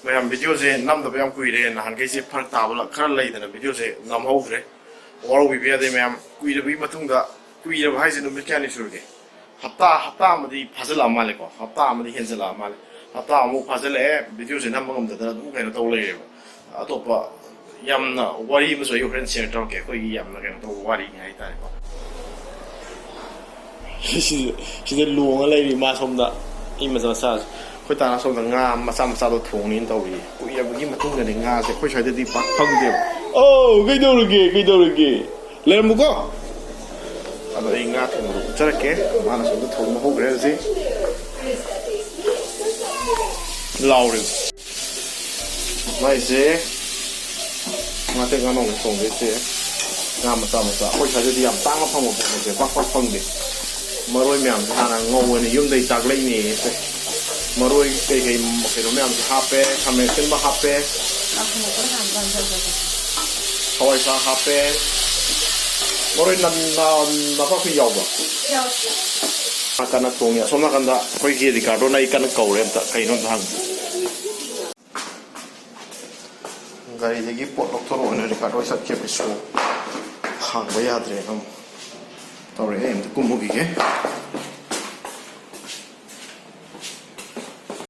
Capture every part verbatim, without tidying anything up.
ꯃꯌꯥꯝ, ꯚꯤꯗꯤꯑꯣꯁꯦ ꯅꯝꯗꯕ ꯌꯥꯝ ꯀꯨꯏꯔꯦ꯫ ꯅꯍꯥꯟꯈꯩꯁꯦ ꯐꯔꯛ ꯇꯥꯕ ꯈꯔ ꯂꯩꯗꯅ ꯚꯤꯗꯤꯑꯣꯁꯦ ꯅꯝꯍꯧꯗ꯭ꯔꯦ꯫ ꯋꯥꯔꯧꯕꯤꯕ ꯌꯥꯗꯦ ꯃꯌꯥꯝ꯫ ꯀꯨꯏꯔꯕꯒꯤ ꯃꯇꯨꯡꯗ, ꯀꯨꯏꯔꯕ ꯍꯥꯏꯁꯦ ꯅꯨꯃꯤꯠ ꯀꯌꯥꯅꯤ ꯁꯨꯔꯒꯦ? ꯍꯞꯇꯥ, ꯍꯞꯇꯥ ꯑꯃꯗꯤ ꯐꯥꯖꯤꯜꯂꯛꯑ ꯃꯥꯜꯂꯦꯀꯣ꯫ ꯍꯞꯇꯥ ꯑꯃꯗꯤ ꯍꯦꯟꯖꯜꯂꯛꯑ ꯃꯥꯜꯂꯦ꯫ ꯍꯞꯇꯥ ꯑꯃꯨꯛ ꯐꯥꯖꯤꯜꯂꯛꯑꯦ, ꯚꯤꯗꯤꯑꯣꯁꯦ ꯅꯝꯕ ꯉꯝꯗꯗꯅ ꯑꯗꯨꯝ ꯀꯩꯅꯣ ꯇꯧ ꯂꯩꯔꯦꯕ꯫ ꯑꯇꯣꯞꯄ ꯌꯥꯝꯅ ꯋꯥꯔꯤ ꯑꯃꯁꯨ ꯑꯩ ꯍꯣꯔꯦꯟ ꯁꯤꯌꯔ ꯇꯧꯔꯛꯀꯦ꯫ ꯑꯩꯈꯣꯏꯒꯤ ꯌꯥꯝꯅ ꯀꯩꯅꯣ ꯇꯧꯕ ꯋꯥꯔꯤꯅꯤ ꯍꯥꯏꯇꯥꯔꯦꯀꯣ꯫ ꯁꯤꯗ, ꯁꯤꯗ ꯂꯣꯡꯉ ꯂꯩꯔꯤ ꯃꯥ ꯁꯣꯝꯗ꯫ ꯑꯩ ꯃꯆꯥ ꯃꯆꯥ, ꯑꯩꯈꯣꯏ ꯇꯥꯅ ꯁꯣꯝꯗ ꯉꯥ ꯃꯆꯥ ꯃꯆꯥꯗꯣ ꯊꯣꯡꯅꯤꯅ ꯇꯧꯔꯤ꯫ ꯀꯨꯏꯔꯕꯒꯤ ꯃꯇꯨꯡꯗꯅꯤ ꯉꯥꯁꯦ꯫ ꯑꯩꯈꯣꯏ ꯁ꯭ꯋꯥꯏꯗꯗꯤ ꯄꯥꯛ ꯐꯪꯗꯦꯕ꯫ ꯑꯧ, ꯀꯩꯗꯧꯔꯒꯦ, ꯀꯩꯗꯧꯔꯒꯦ? ꯂꯩꯔꯝꯃꯨꯀꯣ꯫ ꯑꯗꯣ ꯑꯩ ꯉꯥ ꯊꯣꯡꯕꯗꯣ ꯎꯠꯆꯔꯛꯀꯦ꯫ ꯃꯥꯅ ꯁꯣꯝꯗ ꯊꯣꯡꯕ ꯍꯧꯈ꯭ꯔꯦ ꯍꯧꯖꯤꯛ꯫ ꯂꯥꯎꯔꯦ꯫ ꯃꯥꯏꯁꯦ ꯉꯥꯇꯦꯛ ꯉꯥꯅꯧꯅꯦ ꯊꯣꯡꯗꯣꯏꯁꯦ꯫ ꯉꯥ ꯃꯆꯥ ꯃꯆꯥ꯫ ꯑꯩꯈꯣꯏ ꯁ꯭ꯋꯥꯏꯗꯗꯤ ꯌꯥꯝ ꯇꯥꯡꯅ ꯐꯪꯕ ꯄꯣꯠꯅꯤꯁꯦ, ꯄꯥꯛ ꯄꯥꯛ ꯐꯪꯗꯦ꯫ ꯃꯔꯣꯏ ꯃꯌꯥꯝꯁꯦ ꯍꯥꯟꯅ ꯉꯧꯕꯅꯤ, ꯌꯨꯝꯗꯩ ꯇꯥꯛꯂꯛꯏꯅꯦ꯫ ꯃꯔꯣꯏ ꯀꯩꯀꯩ ꯀꯩꯅꯣ ꯃꯌꯥꯝꯁꯦ ꯍꯥꯞꯄꯦ, ꯈꯥꯃꯦꯟ ꯑꯁꯤꯟꯕ ꯍꯥꯞꯄꯦ, ꯀꯥꯡꯁꯣꯏ ꯃꯄꯣꯠ ꯍꯥꯟꯅ ꯆꯥꯝꯊꯣꯛꯀꯦ꯫ ꯍꯋꯥꯏ ꯊ꯭ꯔꯥꯛ ꯍꯥꯞꯄꯦ꯫ ꯃꯔꯣꯏ ꯅꯝ-, ꯅꯝ-, ꯅꯄꯥꯛꯄꯤ ꯌꯥꯎꯕ꯭ꯔꯣ? ꯌꯥꯎꯗꯦ꯫ ꯀꯟꯅ ꯊꯣꯡꯉꯤ꯫ ꯑꯁꯣꯝ ꯅꯥꯀꯟꯗ ꯑꯩꯈꯣꯏꯒꯤ ꯔꯤꯀꯥꯔꯗꯣꯅ ꯑꯩ ꯀꯟꯅ ꯀꯧꯔꯦ, ꯑꯝꯇ ꯀꯩꯅꯣ ꯑꯝꯇ ꯍꯪꯒꯦ꯫ ꯒꯥꯔꯤꯗꯒꯤ ꯄꯣꯠ ꯂꯧꯊꯣꯔꯛꯑꯣꯅ ꯔꯤꯀꯥꯔꯗꯣ ꯁꯠꯈꯤꯕ ꯁꯣ ꯍꯥꯡꯕ ꯌꯥꯗ꯭ꯔꯦꯅ ꯑꯃꯨꯛ ꯇꯧꯔꯛꯑꯦ꯫ ꯑꯝꯇ ꯀꯨꯝꯃꯨꯈꯤꯒꯦ꯫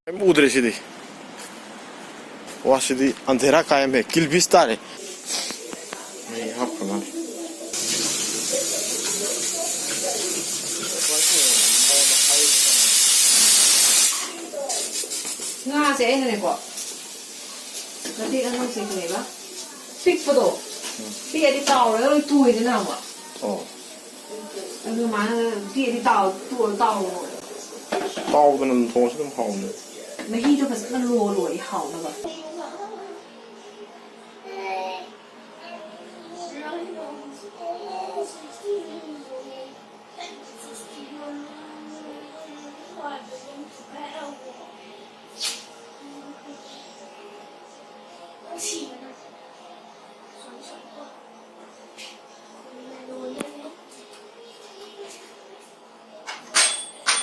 ꯀꯩꯝ ꯎꯗ꯭ꯔꯦ ꯁꯤꯗꯤ꯫ ꯋꯥ, ꯁꯤꯗꯤ ꯑꯟꯙꯦꯔꯥ ꯀꯥꯏꯝ ꯍꯦ, ꯀꯤꯜꯕꯤꯁ ꯇꯥꯔꯦ꯫ ꯃꯩ ꯍꯥꯞꯈ꯭ꯔ ꯃꯥꯜꯂꯦ꯫ ꯉꯥꯁꯦ ꯑꯩꯅꯅꯦꯀꯣ, ꯃꯇꯦꯛ ꯑꯃ ꯁꯦꯝꯕꯅꯦꯕ꯫ ꯄꯤꯛꯄꯗꯣ꯫ ꯎꯝ꯫ ꯄꯤꯛꯑꯗꯤ ꯇꯥꯎꯔꯒ ꯂꯣꯏ ꯇꯣꯏꯗꯅ ꯑꯃꯨꯛ꯫ ꯑꯣ꯫ ꯑꯗꯨꯃꯥꯏꯅ ꯄꯤꯛꯑꯗꯤ ꯇꯥꯎ-, ꯇꯣ-, ꯇꯥꯎꯔꯣ꯫ ꯇꯥꯎꯗꯅ ꯑꯗꯨꯝ ꯊꯣꯡꯉꯁꯨ ꯑꯗꯨꯝ ꯍꯥꯎꯕꯅꯦ꯫ ꯃꯍꯤꯗꯣ ꯐꯖꯅ ꯂꯣꯜꯂꯣ ꯍꯥꯎꯅꯕ꯫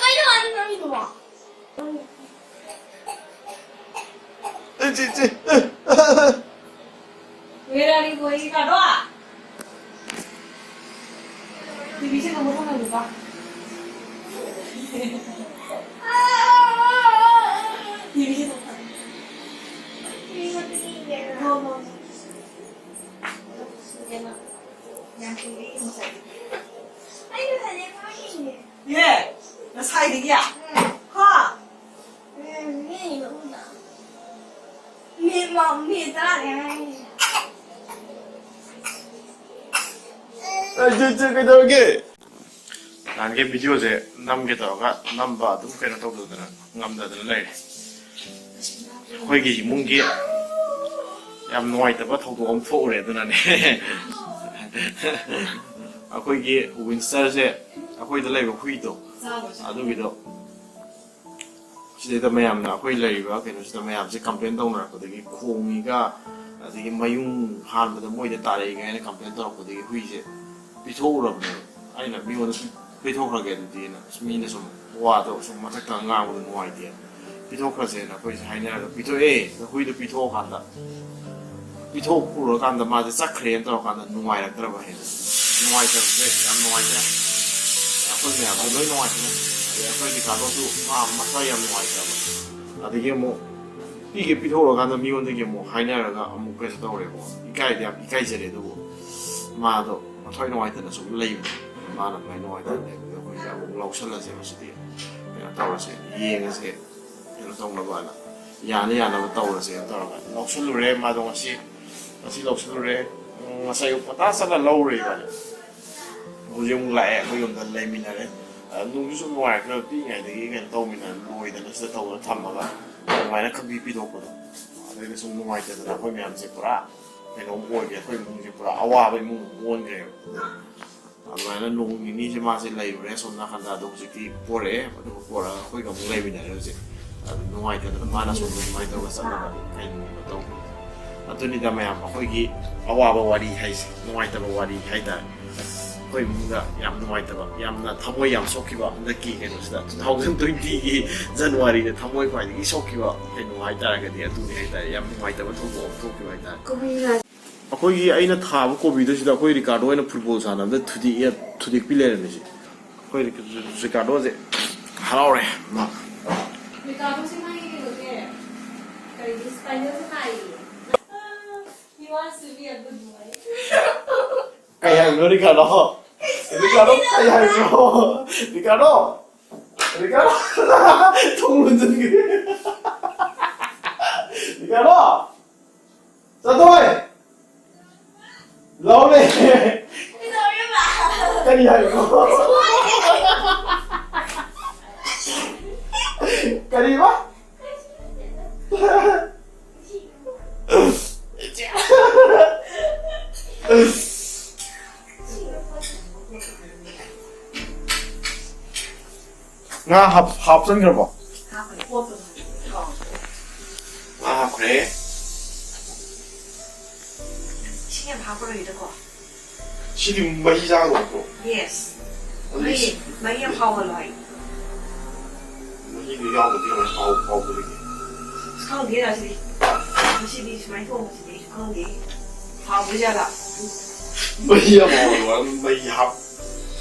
ꯀꯩꯅꯣ ꯑꯗꯨ ꯅꯪꯒꯤꯗꯨꯕꯣ? ꯆꯦ, ꯆꯦ꯫ Where are you going, ꯀꯥꯗꯣ? ꯇꯤꯚꯤꯁꯦ ꯀꯃꯨꯛ ꯊꯝꯍꯜꯂꯨꯕ? ꯇꯤꯚꯤꯁꯦ ꯀꯃꯨꯛ ꯊꯝꯍꯜꯂꯨ꯫ No, no, no. ꯌꯥꯝ ꯀꯨꯏꯔꯦ ꯉꯁꯥꯏ꯫ ꯑꯩ ꯉꯁꯥꯏꯗꯩ ꯉꯥꯡꯉꯤꯅꯦ꯫ ꯌꯦ, ꯉꯁꯥꯏꯗꯒꯤ? ꯎꯝ꯫ ꯍꯥ? ꯎꯝ, ꯃꯤ ꯎꯗ꯫ ꯃꯤ ꯃ-, ꯃꯤ ꯇꯔꯥꯗꯤ ꯉꯥꯏꯔꯦ꯫ ꯑꯩ ꯆꯦ, ꯆꯦ, ꯀꯩꯗꯧꯔꯒꯦ? ꯅꯍꯥꯟꯒꯤ ꯚꯤꯗꯤꯑꯣꯁꯦ ꯅꯝꯒꯦ ꯇꯧꯔꯒ ꯅꯝꯕ ꯑꯗꯨꯝ ꯀꯩꯅꯣ ꯇꯧꯗꯗꯅ, ꯉꯝꯗꯗꯅ ꯂꯩꯔꯦ꯫ ꯑꯩꯈꯣꯏꯒꯤ ꯏꯃꯨꯡꯒꯤ ꯌꯥꯝ ꯅꯨꯡꯉꯥꯏꯇꯕ ꯊꯧꯗꯣꯛ ꯑꯃ ꯊꯣꯛꯎꯔꯦ, ꯑꯗꯨꯅꯅꯦ꯫ ꯑꯩꯈꯣꯏꯒꯤ ꯋꯤꯟꯁꯇꯔꯁꯦ, ꯑꯩꯈꯣꯏꯗ ꯂꯩꯕ ꯍꯨꯏꯗꯣ, ꯑꯗꯨꯒꯤꯗꯣ ꯁꯤꯗꯩꯗ ꯃꯌꯥꯝꯅ, ꯑꯩꯈꯣꯏ ꯂꯩꯔꯤꯕ ꯀꯩꯅꯣꯁꯤꯗ ꯃꯌꯥꯝꯁꯦ ꯀꯝꯄ꯭ꯂꯦꯟ ꯇꯧꯅꯔꯛꯄꯗꯒꯤ, ꯈꯣꯡꯉꯤꯒ, ꯑꯗꯒꯤ ꯃꯌꯨꯡ ꯍꯥꯟꯕꯗ ꯃꯣꯏꯗ ꯇꯥꯔꯛꯏꯒ ꯍꯥꯏꯅ ꯀꯝꯄ꯭ꯂꯦꯟ ꯇꯧꯔꯛꯄꯗꯒꯤ ꯍꯨꯏꯁꯦ ꯄꯤꯊꯣꯛꯎꯔꯕꯅꯦꯕ꯫ ꯑꯩꯅ ꯃꯤꯉꯣꯟꯗ ꯄꯤꯊꯣꯛꯈ꯭ꯔꯒꯦ ꯑꯗꯨꯗꯤꯅ ꯃꯤꯅ ꯁꯨꯝ ꯋꯥꯗꯣ ꯁꯨꯝ ꯃꯊꯛꯇ ꯉꯥꯡꯕꯗꯣ ꯅꯨꯡꯉꯥꯏꯇꯦ, ꯄꯤꯊꯣꯛꯈ꯭ꯔꯁꯦꯅ ꯑꯩꯈꯣꯏꯁꯦ ꯍꯥꯏꯅꯔꯒ ꯄꯤꯊꯣꯛꯑꯦ꯫ ꯍꯨꯏꯗꯣ ꯄꯤꯊꯣꯛꯑꯀꯥꯟꯗ, ꯄꯤꯊꯣꯛꯎꯔꯀꯥꯟꯗ ꯃꯥꯁꯦ ꯆꯠꯈ꯭ꯔꯦꯅ ꯇꯧꯔꯀꯥꯟꯗ ꯅꯨꯡꯉꯥꯏꯔꯛꯇ꯭ꯔꯕ ꯍꯦꯟꯅ꯫ ꯅꯨꯡꯉꯥꯏꯇꯕꯁꯦ ꯌꯥꯝ ꯅꯨꯡꯉꯥꯏꯇ꯭ꯔꯦ꯫ ꯑꯩꯈꯣꯏ ꯃꯌꯥꯝꯁꯨ ꯂꯣꯏ ꯅꯨꯡꯉꯥꯏꯇ꯭ꯔꯦ꯫ ꯑꯗꯩ ꯑꯩꯈꯣꯏ ꯔꯤꯀꯥꯔꯗꯣꯁꯨ ꯃꯥ ꯃꯊ꯭ꯋꯥꯏ ꯌꯥꯝ ꯅꯨꯡꯉꯥꯏꯇ꯭ꯔꯕ꯫ ꯑꯗꯒꯤ ꯑꯃꯨꯛ ꯄꯤꯒꯦ ꯄꯤꯊꯣꯛꯎꯔꯀꯥꯟꯗ ꯃꯤꯉꯣꯟꯗꯒꯤ ꯑꯃꯨꯛ ꯍꯥꯏꯅꯔꯒ ꯑꯃꯨꯛ ꯀꯩꯁꯨ ꯇꯧꯔꯦꯕꯀꯣ꯫ ꯏꯀꯥꯏꯗꯤ ꯌꯥꯝ ꯏꯀꯥꯏꯖꯔꯦ, ꯑꯗꯨꯕꯨ ꯃꯥꯗꯣ ꯃꯊ꯭ꯋꯥꯏ ꯅꯨꯡꯉꯥꯏꯇꯅ ꯁꯨꯝ ꯂꯩꯕ꯫ ꯃꯥꯅ ꯃꯊ꯭ꯋꯥꯏ ꯅꯨꯡꯉꯥꯏꯇꯅ ꯂꯩꯕꯗꯣ ꯑꯩꯈꯣꯏꯁꯦ ꯑꯃꯨꯛ ꯂꯧꯁꯜꯂꯁꯦ ꯉꯁꯤꯗꯤ꯫ ꯀꯩꯅꯣ ꯇꯧꯔꯁꯦ, ꯌꯦꯡꯉꯁꯦ, ꯀꯩꯅꯣ ꯇꯧꯅꯕꯅ, ꯌꯥꯅ ꯌꯥꯅꯕ ꯇꯧꯔꯁꯦꯅ ꯇꯧꯔꯒ ꯂꯧꯁꯜꯂꯨꯔꯦ ꯃꯥꯗꯣ ꯉꯁꯤ꯫ ꯉꯁꯤ ꯂꯧꯁꯜꯂꯨꯔꯦ꯫ ꯎꯝ, ꯉꯁꯥꯏ ꯑꯌꯨꯛ ꯉꯟꯇꯥ ꯆꯠꯂ ꯂꯧꯔꯨꯔꯦ ꯏꯕꯥꯅꯤ꯫ ꯍꯧꯖꯤꯛ ꯑꯃꯨꯛ ꯂꯥꯛꯑꯦ, ꯑꯩꯈꯣꯏ ꯌꯨꯝꯗ ꯂꯩꯃꯤꯟꯅꯔꯦ꯫ ꯑ, ꯅꯨꯡꯁꯨ ꯁꯨꯝ ꯅꯨꯡꯉꯥꯏꯔꯛꯇ꯭ꯔꯕ, ꯄꯤꯛꯏꯉꯩꯗꯒꯤ ꯀꯩꯅꯣ ꯇꯧꯃꯤꯟꯅꯔ ꯂꯣꯏꯗꯅ ꯁꯤꯗ ꯇꯧꯗꯅ ꯊꯝꯃꯒ ꯑꯗꯨꯃꯥꯏꯅ ꯈꯪꯕꯤ ꯄꯤꯊꯣꯛꯄꯗꯣ꯫ ꯑꯗꯩꯗ ꯁꯨꯝ ꯅꯨꯡꯉꯥꯏꯇꯗꯅ ꯑꯩꯈꯣꯏ ꯃꯌꯥꯝꯁꯦ ꯄꯨꯔꯥ ꯀꯩꯅꯣꯝ ꯑꯣꯏꯈ꯭ꯔꯦ, ꯑꯩꯈꯣꯏ ꯏꯃꯨꯡꯁꯦ ꯄꯨꯔꯥ ꯑꯋꯥꯕ ꯏꯃꯨꯡ ꯑꯃ ꯑꯣꯟꯈ꯭ꯔꯦꯕ꯫ ꯑꯗꯨꯃꯥꯏꯅ ꯅꯣꯡ ꯅꯤꯅꯤꯁꯦ ꯃꯥꯁꯦ ꯂꯩꯔꯨꯔꯦ ꯑꯁꯣꯝ ꯅꯥꯀꯟꯗ꯫ ꯑꯗꯣ ꯍꯧꯖꯤꯛꯇꯤ ꯄꯣꯔꯛꯑꯦ, ꯑꯗꯨꯒ ꯄꯣꯔꯛꯑꯒ ꯑꯩꯈꯣꯏꯒ ꯑꯃꯨꯛ ꯂꯩꯃꯤꯟꯅꯔꯦ ꯍꯧꯖꯤꯛ꯫ ꯑꯗꯨ ꯅꯨꯡꯉꯥꯏꯇꯗꯅ ꯃꯥꯅ ꯑꯁꯣꯝꯗ ꯑꯗꯨꯃꯥꯏꯅ ꯇꯧꯔꯒ ꯆꯠꯂꯒ ꯀꯩꯅꯣ ꯇꯧꯕ꯫ ꯑꯗꯨꯅꯤꯗ ꯃꯌꯥꯝ ꯑꯩꯈꯣꯏꯒꯤ ꯑꯋꯥꯕ ꯋꯥꯔꯤ ꯍꯥꯏꯁꯦ, ꯅꯨꯡꯉꯥꯏꯇꯕ ꯋꯥꯔꯤ ꯍꯥꯏꯇꯥꯔꯦ꯫ ꯑꯩꯈꯣꯏ ꯏꯃꯨꯡꯗ ꯌꯥꯝ ꯅꯨꯡꯉꯥꯏꯇꯕ, ꯌꯥꯝꯅ ꯊꯃꯣꯏ ꯌꯥꯝ ꯁꯣꯛꯈꯤꯕ, ꯍꯟꯗꯛꯀꯤ ꯀꯩꯅꯣꯁꯤꯗ, two thousand twenty ꯒꯤ January ꯗ ꯊꯃꯣꯏ ꯈ꯭ꯋꯥꯏꯗꯒꯤ ꯁꯣꯛꯈꯤꯕ ꯀꯩꯅꯣ ꯍꯥꯏꯇꯥꯔꯒꯗꯤ ꯑꯗꯨꯅꯤ ꯍꯥꯏꯇꯥꯔꯦ꯫ ꯌꯥꯝ ꯅꯨꯡꯉꯥꯏꯇꯕ ꯊꯧꯗꯣꯛ ꯑꯃ ꯊꯣꯛꯈꯤꯕ ꯍꯥꯏꯇꯥꯔꯦ꯫ ꯑꯩꯈꯣꯏꯒꯤ ꯑꯩꯅ ꯊꯥꯕ ꯀꯣꯕꯤꯗꯣ ꯁꯤꯗ ꯑꯩꯈꯣꯏ ꯔꯤꯀꯥꯔꯗꯣ ꯑꯣꯏꯅ ꯐꯨꯠꯕꯣꯜ ꯁꯥꯟꯅꯕꯗ ꯊꯨꯗꯦꯛꯑꯦ, ꯊꯨꯗꯦꯛꯄꯤ ꯂꯩꯔꯝꯃꯤꯁꯦ꯫ ꯑꯩꯈꯣꯏ ꯔꯤꯀꯥꯔꯗꯣꯁꯦ ꯍꯔꯥꯎꯔꯦ ꯃꯥ꯫ ꯔꯤꯀꯥꯔꯗꯣꯁꯦ ꯃꯥꯒꯤ ꯀꯩꯅꯣꯁꯦ, ꯀꯔꯤꯒꯤ spinal ꯁꯦ ꯅꯥꯏꯌꯦ꯫ He wants to be a good boy. ꯀꯩ ꯍꯥꯏꯕꯅꯣ ꯔꯤꯀꯥꯔꯗꯣ? ꯔꯤꯀꯥꯔꯗꯣ ꯀꯩ ꯍꯥꯏꯕꯅꯣ? ꯔꯤꯀꯥꯔꯗꯣ? ꯔꯤꯀꯥꯔꯗꯣ? ꯊꯣꯡ ꯂꯣꯟꯁꯤꯟꯈ꯭ꯔꯦ꯫ ꯔꯤꯀꯥꯔꯗꯣ? ꯆꯠꯊꯣꯏ! ꯂꯥꯎꯅꯦ! ꯀꯩꯗꯧꯔꯤꯕ? ꯀꯔꯤ ꯍꯥꯏꯕꯅꯣ? ꯀꯔꯤꯕ? ꯉꯥ ꯍꯥꯞ-, ꯍꯥꯞꯆꯟꯈ꯭ꯔꯕꯣ? ꯍꯥꯞꯈ꯭ꯔꯦ, ꯑꯣꯠꯄ ꯂꯣꯏꯔꯦ꯫ ꯉꯥ ꯍꯥꯞꯈ꯭ꯔꯦ꯫ ꯏꯁꯤꯡ ꯌꯥꯝ ꯍꯥꯞꯄꯔꯣꯏꯒꯦꯗꯀꯣ꯫ ꯁꯤꯗꯤ ꯃꯍꯤ ꯆꯥꯒꯗꯧꯕ꯭ꯔꯣ? Yes꯫ ꯑꯗꯨꯗꯤ ꯃꯍꯤ, ꯃꯍꯤ ꯌꯥꯝ ꯍꯥꯎꯍꯜꯂꯣ ꯍꯥꯏ꯫ ꯃꯍꯤꯗꯨ ꯌꯥꯎꯗ꯭ꯔꯗꯤ ꯀꯃꯥꯏꯅ ꯍꯥꯎ-, ꯍꯥꯎꯗꯣꯔꯤꯒꯦ? ꯑꯁ, ꯈꯪꯗꯦ ꯉꯁꯤꯗꯤ꯫ ꯉꯁꯤꯗꯤ ꯁꯨꯃꯥꯏꯅ ꯊꯣꯡꯕꯁꯤꯗꯤ ꯑꯩꯁꯨ ꯈꯪꯗꯦ꯫ ꯍꯥꯎꯗꯣꯏꯖꯥꯠꯂꯥ? ꯃꯍꯤ ꯌꯥꯝ ꯍꯥꯎꯍꯜꯂꯣ ꯍꯥꯏꯕ, ꯃꯍꯤ ꯍꯥꯞ-,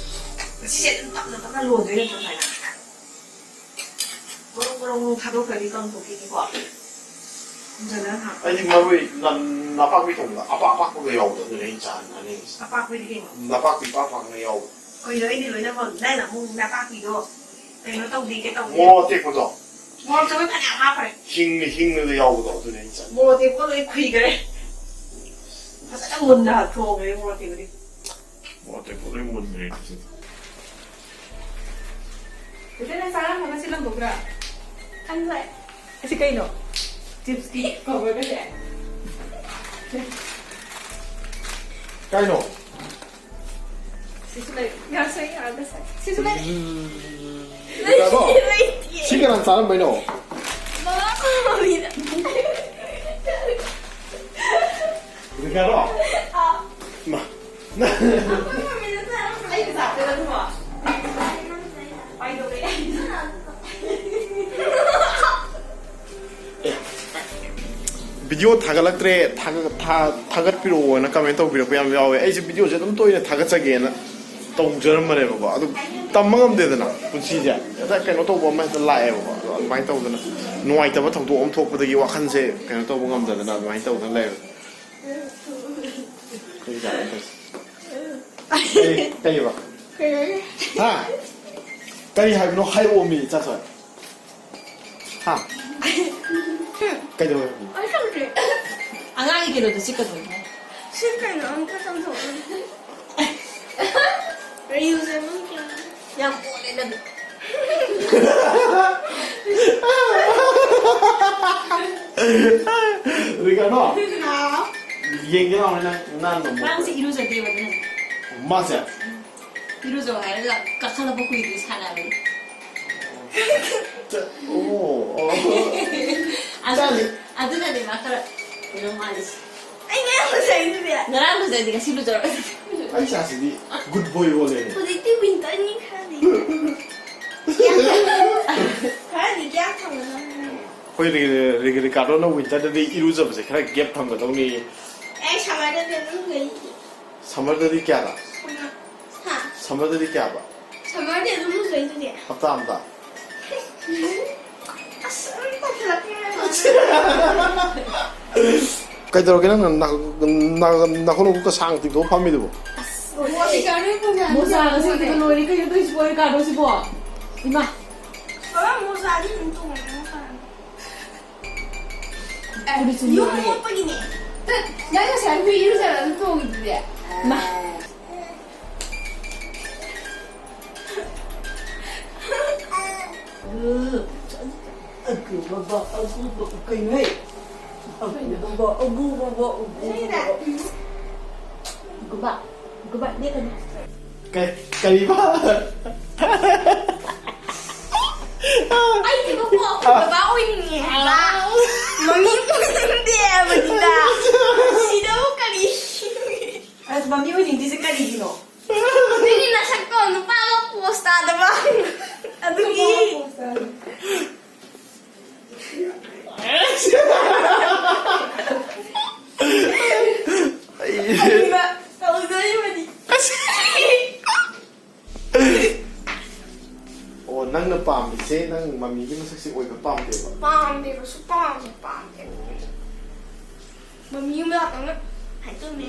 ꯉꯁꯤꯁꯦ ꯑꯗꯨꯝ ꯇꯞꯅ ꯇꯞꯅ ꯂꯣꯟꯗꯣꯏ ꯅꯠꯇ꯭ꯔꯣ ꯁꯨꯃꯥꯏꯅ? ꯃꯔꯨ ꯃꯔꯨ ꯃꯔꯨ ꯊꯥꯗꯣꯛꯈ꯭ꯔꯗꯤ ꯀꯪꯊꯣꯛꯈꯤꯅꯤꯀꯣ꯫ ꯐꯖꯅ ꯍꯥꯞꯄꯣ꯫ ꯑꯩꯗꯤ ꯃꯔꯣꯏ ꯅ-, ꯅꯄꯥꯛꯄꯤ ꯊꯣꯡꯕꯗ ꯑꯄꯥꯛ ꯑꯄꯥꯛꯄꯒ ꯌꯥꯎꯕꯗꯣ ꯑꯗꯨꯅꯦ ꯑꯩꯅ ꯆꯥꯅꯤꯡꯉꯤꯁꯦ꯫ ꯑꯄꯥꯛꯄꯤꯗꯤ ꯀꯩꯅꯣ? ꯅꯄꯥꯛꯄꯤ ꯄꯥꯛ ꯄꯥꯛꯅ ꯌꯥꯎꯕ꯫ ꯀꯩꯅꯣ ꯑꯩꯗꯤ ꯂꯣꯏꯅꯃꯛ, ꯅꯪꯅ ꯑꯃꯨꯛ ꯅꯄꯥꯛꯄꯤꯗꯣ ꯀꯩꯅꯣ ꯇꯧꯗꯦꯒꯦ ꯇꯧꯗꯦ꯫ ꯃꯣꯔꯣꯛ ꯑꯇꯦꯛꯄꯗꯣ꯫ ꯃꯣꯔꯣꯛꯇꯣ ꯐꯅꯌꯥꯝ ꯍꯥꯞꯈ꯭ꯔꯦ꯫ ꯍꯤꯡꯅ, ꯍꯤꯡꯅꯗ ꯌꯥꯎꯕꯗꯣ ꯑꯗꯨꯅꯦ ꯑꯩꯅ ꯆꯥꯅꯤꯡꯉꯤꯁꯦ꯫ ꯃꯣꯔꯣꯛ ꯑꯇꯦꯛꯄ ꯂꯣꯏ ꯈꯨꯏꯈꯔꯦ꯫ ꯐꯖꯅ ꯃꯨꯟꯅ ꯊꯣꯡꯈ꯭ꯔꯦ ꯃꯣꯔꯣꯛ ꯑꯇꯦꯛꯄꯗꯤ꯫ ꯃꯣꯔꯣꯛ ꯑꯇꯦꯛꯄ ꯂꯣꯏ ꯃꯨꯟꯈ꯭ꯔꯦ ꯁꯤꯗꯤ꯫ ꯆꯦꯆꯦ, ꯅꯪ ꯆꯥꯔꯝꯃꯒ ꯁꯤ ꯂꯪꯊꯣꯛꯈ꯭ꯔꯥ? ꯈꯪꯗ꯭ꯔꯦ꯫ ꯑꯁꯤ ꯀꯩꯅꯣ? Chips ꯀꯤ cover ꯒꯁꯦ? ꯀꯩꯅꯣ? ꯁꯤꯁꯨ ꯂꯩ꯫ ꯌꯥꯁꯦ, ꯌꯥꯒꯁꯦ꯫ ꯁꯤꯁꯨ ꯂꯩ꯫ ꯀꯩꯅꯣ? ꯂꯩꯇꯤꯌꯦ꯫ ꯁꯤ ꯀꯅꯥ ꯆꯥꯔꯝꯕꯩꯅꯣ? ꯃꯃꯥ ꯃꯃꯤꯅ꯫ ꯔꯤꯀꯥꯔꯗꯣ? ꯑꯥ꯫ ꯃꯥ꯫ ꯑꯩꯈꯣꯏ ꯃꯃꯤꯅ ꯆꯥꯔꯝꯕ꯫ ꯚꯤꯗꯤꯑꯣ ꯊꯥꯒꯠꯂꯛꯇ꯭ꯔꯦ, ꯊꯥꯒꯠ- ꯊꯥ- ꯊꯥꯒꯠꯄꯤꯔꯛꯑꯣꯅ ꯀꯃꯦꯟ ꯇꯧꯕꯤꯔꯛꯄ ꯌꯥꯝ ꯌꯥꯎꯋꯦ꯫ ꯑꯩꯁꯦ ꯚꯤꯗꯤꯑꯣꯁꯦ ꯑꯗꯨꯝ ꯇꯣꯏꯅ ꯊꯥꯒꯠꯆꯒꯦꯅ ꯇꯧꯖꯔꯝꯕꯅꯦꯕꯀꯣ꯫ ꯑꯗꯨ ꯇꯝꯕ ꯉꯝꯗꯦꯗꯅ ꯄꯨꯟꯁꯤꯁꯦ, ꯍꯦꯛꯇ ꯀꯩꯅꯣ ꯇꯧꯕ ꯑꯃ ꯍꯦꯛꯇ ꯂꯥꯛꯑꯦꯕꯀꯣ꯫ ꯑꯗꯣ ꯑꯗꯨꯃꯥꯏꯅ ꯇꯧꯗꯅ ꯅꯨꯡꯉꯥꯏꯇꯕ ꯊꯧꯗꯣꯛ ꯑꯃ ꯊꯣꯛꯄꯗꯒꯤ ꯋꯥꯈꯜꯁꯦ ꯀꯩꯅꯣ ꯇꯧꯕ ꯉꯝꯗꯗꯅ ꯑꯗꯨꯃꯥꯏꯅ ꯇꯧꯗꯅ ꯂꯩꯔꯦ꯫ ꯀꯔꯤ ꯆꯥꯔꯦ ꯇꯧꯔꯤꯁꯦ? ꯀꯔꯤ- ꯀꯔꯤꯕ? ꯀꯩꯅꯣꯅꯦ? ꯍꯥ? ꯀꯔꯤ ꯍꯥꯏꯕꯅꯣ ꯍꯥꯏꯔꯛꯑꯣ ꯃꯤ ꯆꯥꯊꯣꯏ꯫ ꯍꯥ? ꯀꯩꯗꯧꯋꯦ? ꯑꯩ ꯈꯪꯗ꯭ꯔꯦ꯫ ꯑꯉꯥꯡꯒꯤ ꯀꯩꯅꯣꯗꯣ ꯆꯤꯛꯀꯗꯣꯏꯅꯦ꯫ ꯁꯤ ꯀꯩꯅꯣ ꯑꯝꯇ ꯆꯥꯝꯊꯣꯛꯑꯣ꯫ ꯔꯤꯜꯁ ꯑꯃ ꯌꯥꯝ ꯑꯣꯜꯂꯦ ꯅꯪ꯫ ꯔꯤꯀꯥꯔꯗꯣ? ꯍꯥꯎ꯫ ꯌꯦꯡꯒꯦ ꯂꯥꯎꯅꯦ ꯅꯪ ꯅꯥꯟꯕ ꯃꯑꯣꯡꯗꯣ꯫ ꯃꯥꯁꯦ ꯏꯔꯨꯖꯗꯦꯕ ꯑꯗꯨꯅꯅꯦ꯫ ꯃꯥꯁꯦ? ꯏꯔꯨꯖꯧ ꯍꯥꯏꯔꯒ ꯀꯥꯈꯠꯂꯛꯄ ꯀꯨꯏꯗ꯭ꯔꯤ ꯁꯥꯟꯅꯕꯅꯤ꯫ ꯆ-, ꯑꯣ, ꯑꯣ꯫ ꯑꯗꯨ-, ꯆꯥꯅꯤ꯫ ꯑꯗꯨꯅꯅꯦ ꯃꯥ ꯈꯔ ꯀꯩꯅꯣ ꯃꯥꯜꯂꯤꯁꯦ꯫ ꯑꯩ ꯉꯔꯥꯡ ꯂꯨꯖꯩꯗꯨꯗꯤ꯫ ꯉꯔꯥꯡ ꯂꯨꯖꯩꯗꯤ ꯉꯁꯤ ꯂꯨꯖꯔꯣꯏ꯫ ꯑꯩ ꯏꯆꯥꯁꯤꯗꯤ good boy ꯑꯣꯜꯂꯦꯅꯦ꯫ ꯍꯧꯖꯤꯛꯇꯤ ꯋꯤꯟꯇꯔꯅꯤ ꯈꯔꯗꯤ꯫ ꯈꯔꯗꯤ ꯒ꯭ꯌꯥꯟ ꯊꯝꯒꯗꯕꯅꯤ꯫ ꯑꯩꯈꯣꯏ ꯔꯤ-, ꯔꯤ-, ꯔꯤꯀꯥꯔꯗꯣꯅ ꯋꯤꯟꯇꯔꯗꯗꯤ ꯏꯔꯨꯖꯕꯁꯦ ꯈꯔ ꯒꯦꯞ ꯊꯝꯒꯗꯧꯅꯤ꯫ ꯑꯦ, ꯁꯝꯃꯔꯗꯗꯤ ꯑꯗꯨꯝ ꯂꯨꯖꯩ꯫ ꯁꯝꯃꯔꯗꯗꯤ ꯀꯌꯥꯗ? ꯁꯝꯃꯔ-, ꯍꯥ? ꯁꯝꯃꯔꯗꯗꯤ ꯀꯌꯥꯕ? ꯁꯝꯃꯔꯗꯤ ꯑꯗꯨꯝ ꯂꯨꯖꯩꯗꯨꯗꯤ꯫ ꯍꯞꯇꯥ ꯑꯝꯗ? ꯑꯁ, ꯑꯗꯨꯝ ꯇꯧꯁꯜꯂꯛꯀꯅꯤ ꯅꯪ꯫ ꯀꯩꯗꯧꯔꯒꯦ ꯅꯪ ꯅ-, ꯅ-, ꯅꯈꯣꯡ ꯅꯈꯨꯠꯀ ꯁꯥꯡ ꯇꯤꯡꯊꯣꯛꯑ ꯐꯝꯃꯤꯗꯨꯕꯣ? ꯑꯁ, ꯃꯣꯖꯥꯒ ꯁꯦꯠꯇꯕ ꯂꯣꯏꯔꯦ ꯀꯩꯅꯣ ꯇꯧꯔꯤꯁꯤꯕꯣ, ꯔꯤꯀꯥꯔꯗꯣꯁꯤꯕꯣ? ꯏꯃꯥ꯫ ꯕꯕꯥ, ꯃꯣꯖꯥꯗꯤ ꯑꯗꯨꯝ ꯇꯣꯡꯉꯦ, ꯅꯪ ꯐꯔꯅꯤ꯫ ꯑꯦ, ꯐꯨꯔꯤꯠꯁꯨ ꯌꯨꯝ ꯂꯣꯜꯂꯦ꯫ ꯃꯣꯠꯄꯒꯤꯅꯦ꯫ ꯇꯠ, ꯅꯪ ꯉꯁꯥꯏ ꯍꯨꯏ ꯏꯔꯨꯖꯔ ꯑꯗꯨꯝ ꯇꯣꯡꯉꯤꯗꯨꯗꯤ꯫ ꯃꯥ꯫ ꯑꯒꯨ ꯕꯕꯥ, ꯑꯒꯨ ꯕꯕꯥ, ꯀꯩꯅꯣꯍꯦ? ꯑꯒꯨ ꯕꯕꯥ, ꯑꯒꯨ ꯕꯕꯥ, ꯑꯒꯨ ꯕꯕꯥ꯫ ꯑꯒꯨ ꯕꯥ, ꯑꯒꯨ ꯕꯥ, ꯅꯦꯛꯀꯅꯨ꯫ ꯀ-, ꯀꯔꯤꯕ? ꯑꯩꯗꯤꯕꯀꯣ, ꯑꯩꯈꯣꯏ ꯕꯕꯥ ꯑꯣꯏꯅꯤꯡꯉꯦ ꯍꯥꯏꯕ꯫ ꯃꯃꯤ ꯑꯣꯏꯅꯤꯡꯗꯦ ꯍꯥꯏꯕꯅꯤꯗ꯫ ꯁꯤꯗꯕꯨ ꯀꯔꯤ? ꯑꯁ, ꯃꯃꯤ ꯑꯣꯏꯅꯤꯡꯗ꯭ꯔꯤꯁꯦ ꯀꯔꯤꯒꯤꯅꯣ? ꯅꯪꯒꯤ ꯅꯁꯛꯇꯣ ꯁꯦ, ꯅꯪ ꯃꯃꯤꯒꯤ ꯃꯁꯛꯁꯦ ꯑꯣꯏꯕ ꯄꯥꯝꯗꯦꯕ? ꯄꯥꯝꯗꯦꯕ, ꯁꯨꯛꯄꯥꯝ ꯄꯥꯝꯗꯦ꯫ ꯃꯃꯤ ꯑꯃ ꯂꯥꯛꯄꯅ ꯍꯥꯏꯗꯣꯛꯅꯦ꯫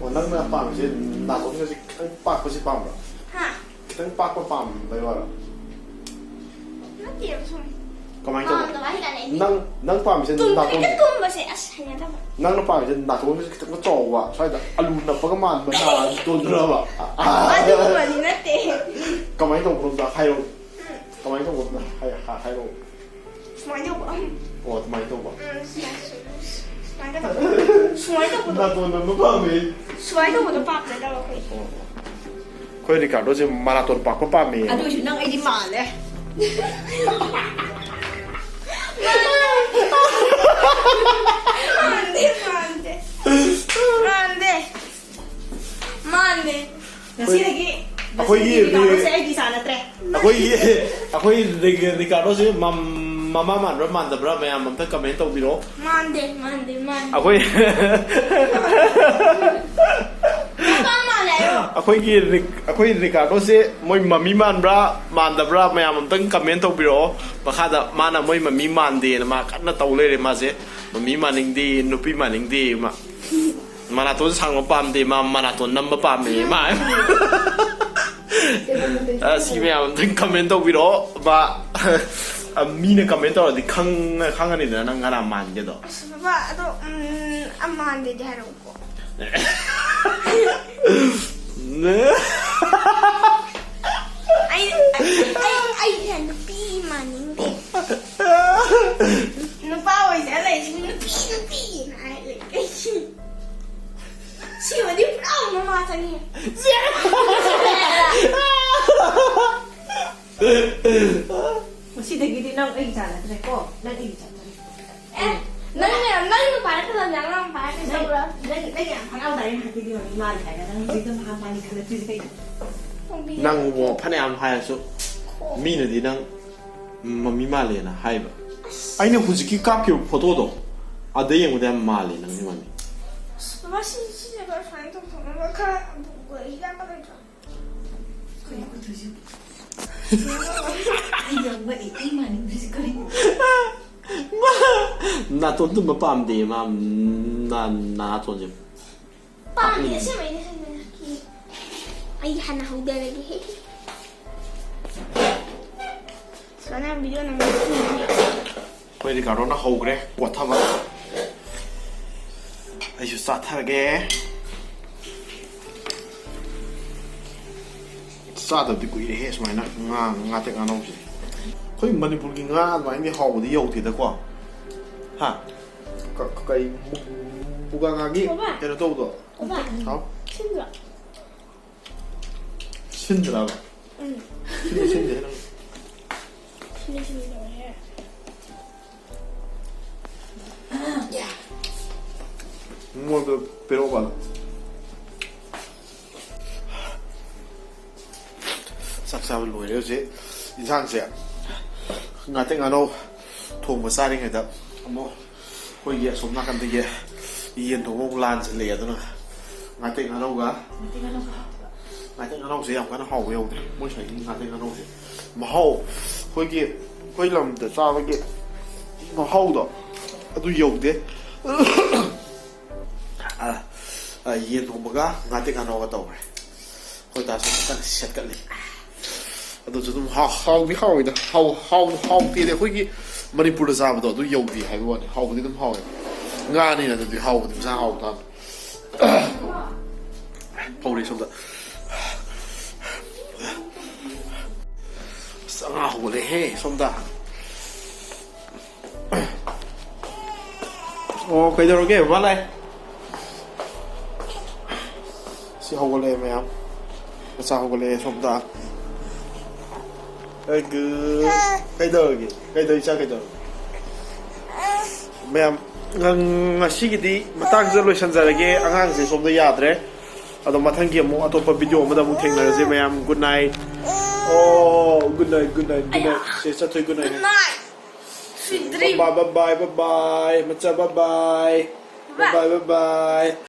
ꯑꯣ, ꯅꯪꯅ ꯄꯥꯝꯃꯤꯁꯦ ꯅꯥꯇꯣꯟꯒꯁꯦ ꯈꯤꯇꯪ ꯄꯥꯛꯄꯁꯦ ꯄꯥꯝꯕ꯭ꯔꯥ? ꯍꯥ? ꯈꯤꯇꯪ ꯄꯥꯛꯄ ꯄꯥꯝꯕꯩ ꯋꯥꯔꯣ? ꯅꯠꯇꯦꯕ, ꯁꯨꯝ ꯀꯃꯥꯏꯅ ꯇꯧꯕ? ꯄꯥꯝꯗꯕ ꯍꯥꯏꯇꯥꯔꯦ꯫ ꯅꯪ ꯅꯪ ꯄꯥꯝꯃꯤꯁꯦ ꯇꯨꯝ ꯅꯥꯇꯣꯟ ꯈꯤꯇꯪ ꯇꯨꯝꯕꯁꯦ ꯑꯁ ꯍꯩꯅꯗꯕ꯫ ꯅꯪꯅ ꯄꯥꯝꯃꯤꯁꯦ ꯅꯥꯇꯣꯟꯒꯁꯦ ꯈꯤꯇꯪ ꯆꯥꯎꯕ, ꯁ꯭ꯋꯥꯏꯗ ꯑꯂꯨ ꯅꯞꯄꯒ ꯃꯥꯟꯕ ꯅꯥꯇꯣꯟꯗꯨꯔꯕ? ꯑꯗꯨꯒꯨꯝꯕꯗꯤ ꯅꯠꯇꯦ꯫ ꯀꯃꯥꯏꯅ ꯇꯧꯕꯅꯣ ꯑꯝꯇ ꯍꯥꯏꯔꯛꯑꯣ꯫ ꯀꯃꯥꯏꯅ ꯇꯧꯕꯅꯣ ꯑꯝꯇ ꯍꯥꯏ- ꯍꯥꯏ- ꯍꯥꯏꯔꯛꯑꯣ꯫ ꯁꯨꯃꯥꯏꯅ ꯇꯧꯕ꯫ ꯑꯣ, ꯑꯗꯨꯃꯥꯏꯅ ꯇꯧꯕ꯫ ꯎꯝ, ꯁꯨꯃꯥꯏꯅ ꯇꯧꯕ꯫ ꯁꯨꯃꯥꯏꯅ ꯇꯧꯕꯗꯣ꯫ ꯅꯥꯇꯣꯟ ꯅꯞꯄ ꯄꯥꯝꯃꯦ꯫ ꯁꯨꯃꯥꯏꯅ ꯇꯧꯕꯗꯣ ꯄꯥꯝꯖꯗꯕ ꯑꯩꯈꯣꯏ꯫ ꯑꯣ, ꯑꯣ꯫ ꯑꯩꯈꯣꯏ ꯔꯤꯀꯥꯔꯗꯣꯁꯦ ꯃꯅꯥꯇꯣꯟ ꯄꯥꯛꯄ ꯄꯥꯝꯃꯦ꯫ ꯑꯗꯨ ꯑꯣꯏꯁꯨ ꯅꯪ ꯑꯩꯗꯤ ꯃꯥꯜꯂꯦ꯫ ꯃꯥꯟꯗꯦ, ꯃꯥꯟꯗꯦ꯫ ꯃꯥꯟꯗꯦ꯫ ꯃꯥꯟꯗꯦ꯫ ꯉꯁꯤꯗꯒꯤ ꯑꯩꯈꯣꯏꯒꯤ ꯉꯁꯤꯗꯒꯤ ꯔꯤꯀꯥꯔꯗꯣꯁꯦ ꯑꯩꯒꯤ ꯏꯆꯥ ꯅꯠꯇ꯭ꯔꯦ꯫ ꯑꯩꯈꯣꯏꯒꯤ ꯑꯩꯈꯣꯏ ꯔꯤ- ꯔꯤꯀꯥꯔꯗꯣꯁꯦ ꯃꯝ- ꯃꯃꯥ ꯃꯥꯟꯕ꯭ꯔꯥ ꯃꯥꯟꯗꯕ꯭ꯔꯥ ꯃꯌꯥꯝ ꯑꯝꯇ ꯀꯃꯦꯟ ꯇꯧꯕꯤꯔꯣ꯫ ꯃꯥꯟꯗꯦ, ꯃꯥꯟꯗꯦ, ꯃꯥꯟꯗꯦ꯫ ꯑꯩꯈꯣꯏ ꯃꯄꯥ ꯃꯥꯜꯂꯦ ꯍꯥꯏꯌꯣ꯫ ꯑꯩꯈꯣꯏꯒꯤ ꯔꯤꯛ- ꯑꯩꯈꯣꯏ ꯔꯤꯀꯥꯔꯗꯣꯁꯦ ꯃꯣꯏ ꯃꯃꯤ ꯃꯥꯟꯕ꯭ꯔꯥ ꯃꯥꯟꯗꯕ꯭ꯔꯥ ꯃꯌꯥꯝ ꯑꯝꯇꯪ ꯀꯃꯦꯟ ꯇꯧꯕꯤꯔꯛꯑꯣ꯫ ꯃꯈꯥꯗ ꯃꯥꯅ ꯃꯣꯏ ꯃꯃꯤ ꯃꯥꯟꯗꯦꯅ ꯃꯥ ꯀꯟꯅ ꯇꯧ ꯂꯩꯔꯦ꯫ ꯃꯥꯁꯦ ꯃꯃꯤ ꯃꯥꯟꯅꯤꯡꯗꯦ, ꯅꯨꯄꯤ ꯃꯥꯟꯅꯤꯡꯗꯦ꯫ ꯃꯥ ꯃꯅꯥꯇꯣꯟ ꯁꯥꯡꯕ ꯄꯥꯝꯗꯦ, ꯃꯥ ꯃꯅꯥꯇꯣꯟ ꯅꯝꯕ ꯄꯥꯝꯃꯦ ꯃꯥ꯫ ꯑ, ꯁꯤ ꯃꯌꯥꯝ ꯑꯝꯇꯪ ꯀꯃꯦꯟ ꯇꯧꯕꯤꯔꯛꯑꯣ꯫ ꯃꯥ ꯑ, ꯃꯤꯅ ꯀꯃꯦꯟ ꯇꯧꯔꯗꯤ ꯈꯪ- ꯈꯪꯉꯅꯤꯗꯅ ꯅꯪ ꯀꯅꯥ ꯃꯥꯟꯒꯦꯗꯣ꯫ ꯑꯁ, ꯕꯕꯥ, ꯑꯗꯣ, ꯎꯝ, ꯑꯃꯥꯟꯗꯦꯗꯤ ꯍꯥꯏꯔꯛꯎꯀꯣ꯫ ꯑꯩ ꯑꯩ ꯑꯩ ꯅꯨꯄꯤ ꯃꯥꯟꯅꯤꯡꯗꯦ꯫ ꯅꯨꯄꯥ ꯑꯣꯏꯖ ꯂꯩꯁꯤ, ꯅꯨꯄꯤ, ꯅꯨꯄꯤꯅ ꯍꯥꯏ ꯂꯩ꯫ ꯁꯤꯃꯗꯤ ꯄꯨꯔꯥ ꯃꯃꯥ ꯆꯪꯉꯤ꯫ ꯉꯁꯤꯗꯒꯤꯗꯤ ꯅꯪ ꯑꯩꯒꯤ ꯏꯆꯥ ꯅꯠꯇ꯭ꯔꯦꯀꯣ, ꯅꯪ ꯑꯩꯒꯤ ꯏꯆꯥ ꯅꯠꯇ꯭ꯔꯦ꯫ ꯑꯦ, ꯅꯪꯅ ꯅꯪꯅ ꯄꯥꯏꯔꯛꯀꯗꯕꯅꯦ, ꯑꯉꯥꯡ ꯄꯥꯏꯔꯛꯀꯗꯕ꯭ꯔꯥ? ꯅꯪ ꯅꯪ ꯌꯥꯝ ꯍꯔꯥꯎꯗꯥꯏꯅꯦ ꯍꯥꯏꯕꯗꯤ ꯃꯃꯤ ꯃꯥꯜꯂꯦ ꯍꯥꯏꯔꯒ ꯅꯪ ꯍꯧꯖꯤꯛꯇ ꯃꯍꯥꯛ ꯃꯥꯜꯂꯤ ꯈꯜꯂꯛꯇ꯭ꯔꯤꯁꯦ ꯀꯩꯅꯣ? ꯈꯣꯡꯕꯤ꯫ ꯅꯪꯕꯨ ꯐꯅꯌꯥꯝ ꯍꯥꯏꯔꯁꯨ ꯃꯤꯅꯗꯤ ꯅꯪ ꯃꯃꯤ ꯃꯥꯜꯂꯦꯅ ꯍꯥꯏꯕ꯫ ꯑꯩꯅ ꯍꯧꯖꯤꯛꯀꯤ ꯀꯥꯞꯈꯤꯕ ꯐꯣꯇꯣꯗꯣ ꯑꯗ ꯌꯦꯡꯕꯗ ꯌꯥꯝ ꯃꯥꯜꯂꯦ ꯅꯪꯒꯤ ꯃꯃꯤ꯫ ꯑꯁ, ꯕꯕꯥ, ꯁꯤ ꯁꯤꯁꯦ ꯈꯔ ꯁꯨꯃꯥꯏꯅ ꯇꯧꯊꯣꯛꯅꯕ ꯈꯔ ꯍꯤꯗꯥꯛꯀ ꯂꯩꯇ꯭ꯔꯣ? ꯀꯩꯅꯣ ꯇꯧꯗꯣꯏꯁꯦ? ꯑꯩ ꯌꯥꯝ ꯉꯛꯑꯦ, ꯑꯩ ꯃꯥꯟꯅꯤꯡꯗ꯭ꯔꯤꯁꯦ ꯀꯔꯤꯅꯣ? ꯅꯥꯇꯣꯟ ꯇꯨꯝꯕ ꯄꯥꯝꯗꯦ ꯃꯥ꯫ ꯅꯥ-, ꯅꯥꯇꯣꯟꯁꯦ ꯄꯥꯝꯃꯤ꯫ ꯑꯁꯦꯡꯕꯩꯅꯦ, ꯑꯁꯦꯡꯕꯩꯅꯦ꯫ ꯑꯩ ꯍꯥꯟꯅ ꯍꯧꯗꯔꯒꯦ꯫ ꯁꯨꯃꯥꯏꯅ ꯚꯤꯗꯤꯑꯣ ꯅꯝꯕ꯫ ꯑꯩꯈꯣꯏ ꯔꯤꯀꯥꯔꯗꯣꯅ ꯍꯧꯈ꯭ꯔꯦ ꯀꯣꯠꯊꯕ꯫ ꯑꯩꯁꯨ ꯆꯥꯊꯔꯒꯦ꯫ ꯆꯥꯗꯕꯗꯤ ꯀꯨꯏꯔꯦꯍꯦ ꯁꯨꯃꯥꯏꯅ ꯉꯥ, ꯉꯥꯇꯦꯛ ꯉꯥꯅꯧꯁꯦ꯫ ꯑꯩꯈꯣꯏ ꯃꯅꯤꯄꯨꯔꯒꯤ ꯉꯥ ꯑꯗꯨꯃꯥꯏꯅꯗꯤ ꯍꯥꯎꯕꯗꯤ ꯌꯧꯗꯦꯗꯀꯣ꯫ ꯍꯥ? ꯀ-, ꯀ-, ꯀꯩ ꯃꯨ-, ꯃꯨꯒꯥ ꯉꯥꯒꯤ ꯕꯕꯥ꯫ ꯀꯩꯅꯣ ꯇꯧꯕꯗꯣ? ꯕꯕꯥ꯫ ꯍꯥꯎ? ꯁꯤꯟꯕ꯭ꯔꯣ? ꯁꯤꯟꯗ꯭ꯔꯕ? ꯎꯝ꯫ ꯁꯤꯟꯗꯤ ꯁꯤꯟꯗꯦ ꯅꯪ꯫ ꯁꯤꯟꯗꯤ ꯁꯤꯟꯗꯦ ꯇꯧꯔꯦꯍꯦ꯫ ꯃꯉꯣꯟꯗ ꯄꯤꯔꯛꯑꯣ ꯕꯥꯂꯥ꯫ ꯆꯥꯛ ꯆꯥꯕ ꯂꯣꯏꯔꯦ ꯍꯧꯖꯤꯛ꯫ ꯏꯟꯁꯥꯡꯁꯦ ꯉꯥꯇꯦꯛ ꯉꯥꯅꯧ ꯊꯣꯡꯕ ꯆꯥꯔꯤꯉꯩꯗ ꯑꯃꯨꯛ ꯑꯩꯈꯣꯏꯒꯤ ꯑꯁꯣꯝ ꯅꯥꯀꯟꯗꯒꯤ ꯌꯦꯟ ꯊꯣꯡꯕ ꯑꯃꯨꯛ ꯂꯥꯟꯁꯤꯜꯂꯛꯑꯦ꯫ ꯑꯗꯨꯅ ꯉꯥꯇꯦꯛ ꯉꯥꯅꯧꯒ, ꯉꯥꯇꯦꯛ ꯉꯥꯅꯧꯁꯦ ꯌꯥꯝ ꯀꯟꯅ ꯍꯥꯎꯕ ꯌꯧꯗ꯭ꯔꯦ꯫ ꯃꯣꯏ ꯁ꯭ꯋꯥꯏꯒꯤ ꯉꯥꯇꯦꯛ ꯉꯥꯅꯧꯁꯦ ꯃꯍꯥꯎ, ꯑꯩꯈꯣꯏꯒꯤ, ꯑꯩꯈꯣꯏ ꯂꯝꯗ ꯆꯥꯕꯒꯤ ꯃꯍꯥꯎꯗꯣ ꯑꯗꯨ ꯌꯧꯗꯦ꯫ ꯑ, ꯑ, ꯌꯦꯟ ꯊꯣꯡꯕꯒ ꯉꯥꯇꯦꯛ ꯉꯥꯅꯧꯒ ꯇꯧꯈ꯭ꯔꯦ꯫ ꯑꯩꯈꯣꯏ ꯗꯥꯁꯨ ꯀꯟꯅ ꯁꯦꯠꯀꯠꯂꯤ꯫ ꯑꯗꯨꯁꯨ ꯑꯗꯨꯝ ꯍꯥꯎ-, ꯍꯥꯎꯗꯤ ꯍꯥꯎꯋꯤꯗ꯫ ꯍꯥꯎ-, ꯍꯥꯎ-, ꯍꯥꯎꯇꯦꯗꯤ ꯑꯩꯈꯣꯏꯒꯤ ꯃꯅꯤꯄꯨꯔꯗ ꯆꯥꯕꯗꯣ ꯑꯗꯨ ꯌꯧꯗꯦ ꯍꯥꯏꯕ ꯋꯥꯅꯤ꯫ ꯍꯥꯎꯕꯗꯤ ꯑꯗꯨꯝ ꯍꯥꯎꯋꯦ꯫ ꯉꯥꯅꯤꯅ ꯑꯗꯨꯗꯤ ꯍꯥꯎꯕꯗꯤ ꯃꯁꯥ ꯍꯥꯎꯕ ꯇꯥꯕꯅꯤ꯫ ꯐꯧꯔꯤ ꯁꯣꯝꯗ꯫ ꯑꯁ, ꯑꯉꯥꯡ ꯍꯧꯒꯠꯂꯛꯑꯦꯍꯦ ꯁꯣꯝꯗ꯫ ꯑꯣ, ꯀꯩꯗꯧꯔꯒꯦ, ꯕꯕꯥ ꯂꯥꯏ? ꯁꯤ ꯍꯧꯒꯠꯂꯛꯑꯦ ꯃꯌꯥꯝ꯫ ꯃꯆꯥ ꯍꯧꯒꯠꯂꯛꯑꯦ ꯁꯣꯝꯗ꯫ ꯑꯩꯒ-, ꯀꯩꯗꯧꯔꯒꯦ? ꯀꯩꯗꯧꯔꯤ? ꯏꯆꯥ ꯀꯩꯗꯧꯔꯒꯦ? ꯃꯌꯥꯝ, ꯉ-, ꯉꯁꯤꯒꯤꯗꯤ ꯃꯇꯥꯡꯁꯤꯗ ꯂꯣꯏꯁꯤꯟꯖꯔꯒꯦ꯫ ꯑꯉꯥꯡꯁꯦ ꯁꯣꯝꯗ ꯌꯥꯗ꯭ꯔꯦ꯫ ꯑꯗꯣ ꯃꯊꯪꯒꯤ ꯑꯃꯨꯛ ꯑꯇꯣꯞꯄ ꯚꯤꯗꯤꯑꯣ ꯑꯃꯗ ꯑꯃꯨꯛ ꯊꯦꯡꯅꯔꯁꯦ ꯃꯌꯥꯝ꯫ Good night꯫ ꯑꯣ, good night, good night, good night꯫ ꯁꯦ ꯆꯠꯊꯣꯏ, good night꯫ Good night꯫ Sweet dream꯫ Bye, bye, bye, bye, bye꯫ ꯃꯆꯥ, bye, bye꯫ Bye, bye, bye, bye꯫